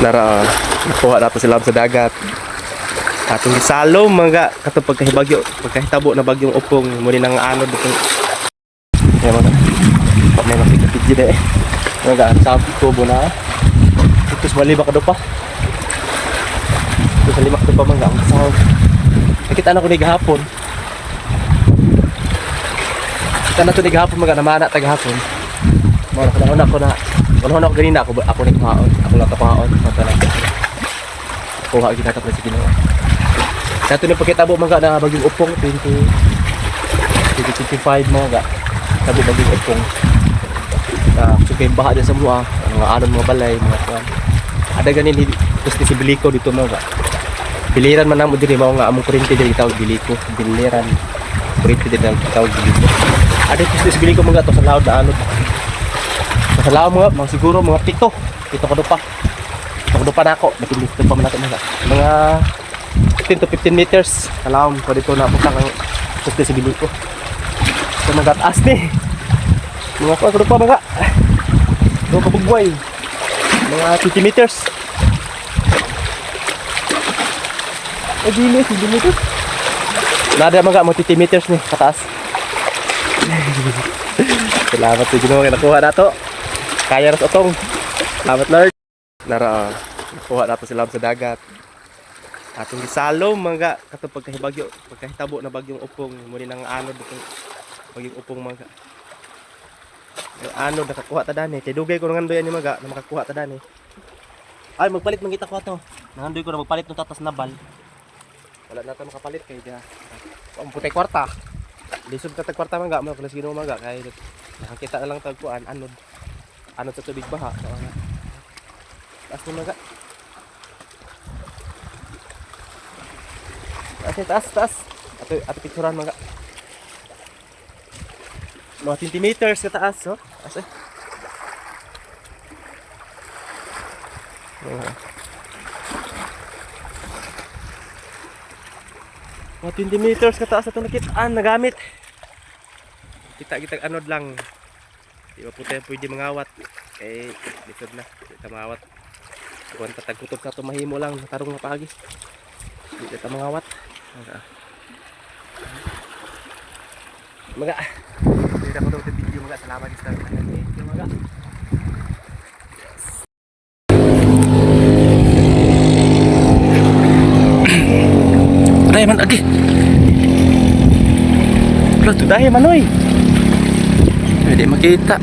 Nara, nakuha nato sila sa dagat. Atong gisalom mga katong pagkahibagyo, pagkahitabo na bagyong upong muni nang anod dito. Kaya mga may makita video na eh. Mga sa tubo na. Ito sa lima ka pa. Ito sa lima ka pa mga ang saw. Nakita na ko ni gahapon. Kita na to ni gahapon mga namana ta gahapon. Mao na ko na una ko ganina ako ako ni kuhaon. Ako lang kuhaon. Mata na. Kuha gid nato sa Ginoo. Kato ni pagkitabo mga na bagyong upong 20 2025 mga tabo bagyong upong. Na sukay baha din sa mua, mga anon mga balay, mga kuan. Ada ganin gusto si Biliko dito mga. Biliran man namo diri mao nga among kuryente diri tawag Biliko, biliran. Kuryente diri tawag Biliko. Ada gusto si Biliko mga to sa laod na anod. Sa laod mga, mga siguro mga pito. Pito ka pa. Pito ka pa nako, dito pa man nato mga. Mga 15 to 15 meters. Kalawom ko dito na butang ang gusto si Biliko. Sa mga taas ni. Mga ko pa mga. Ito kabugway. Mga 20 meters. Eh, dili, 20 meters. Nada mga mo 20 meters ni kataas. Salamat sa Ginoo kay nakuha nato. Kaya ras otong. Salamat, Lord. Nara, nakuha nato sila sa dagat. Atong gisalom mga katong pagkahibagyo, pagkahitabo na bagyong upong muni nang anod dito bagyong upong mga. Yung anod nakakuha ta dani kay dugay ko nangandoy ani mga na makakuha ta dani. Ay, magpalit man kita ko ato. Nangandoy ko na magpalit ng tatas na bal. Wala na ta makapalit kay da. Ang putay kwarta. Lisod ka tag kwarta mangga mo kung Ginoo mangga kay nakakita na lang tag kuan anod. Anod sa tubig baha. So, nga. Taas ni mangga. Taas ni taas taas. Ato ato picturean mangga. Mga 20 meters ka taas, oh. Taas eh. Mga Mga 20 meters kataas na ito nakitaan, nagamit. Kita kita anod lang. Di ba po tayo pwede mangawat? Kay lisod na, di ta mangawat. Kuan tatagkutob sa ito mahimo lang, tarong nga paagi. Di ta mangawat. Mga. Mga. Hindi na ko daw video mga salamat sa thank you mga. Aray man agi. Lo tudahi man oy. Pwede makita.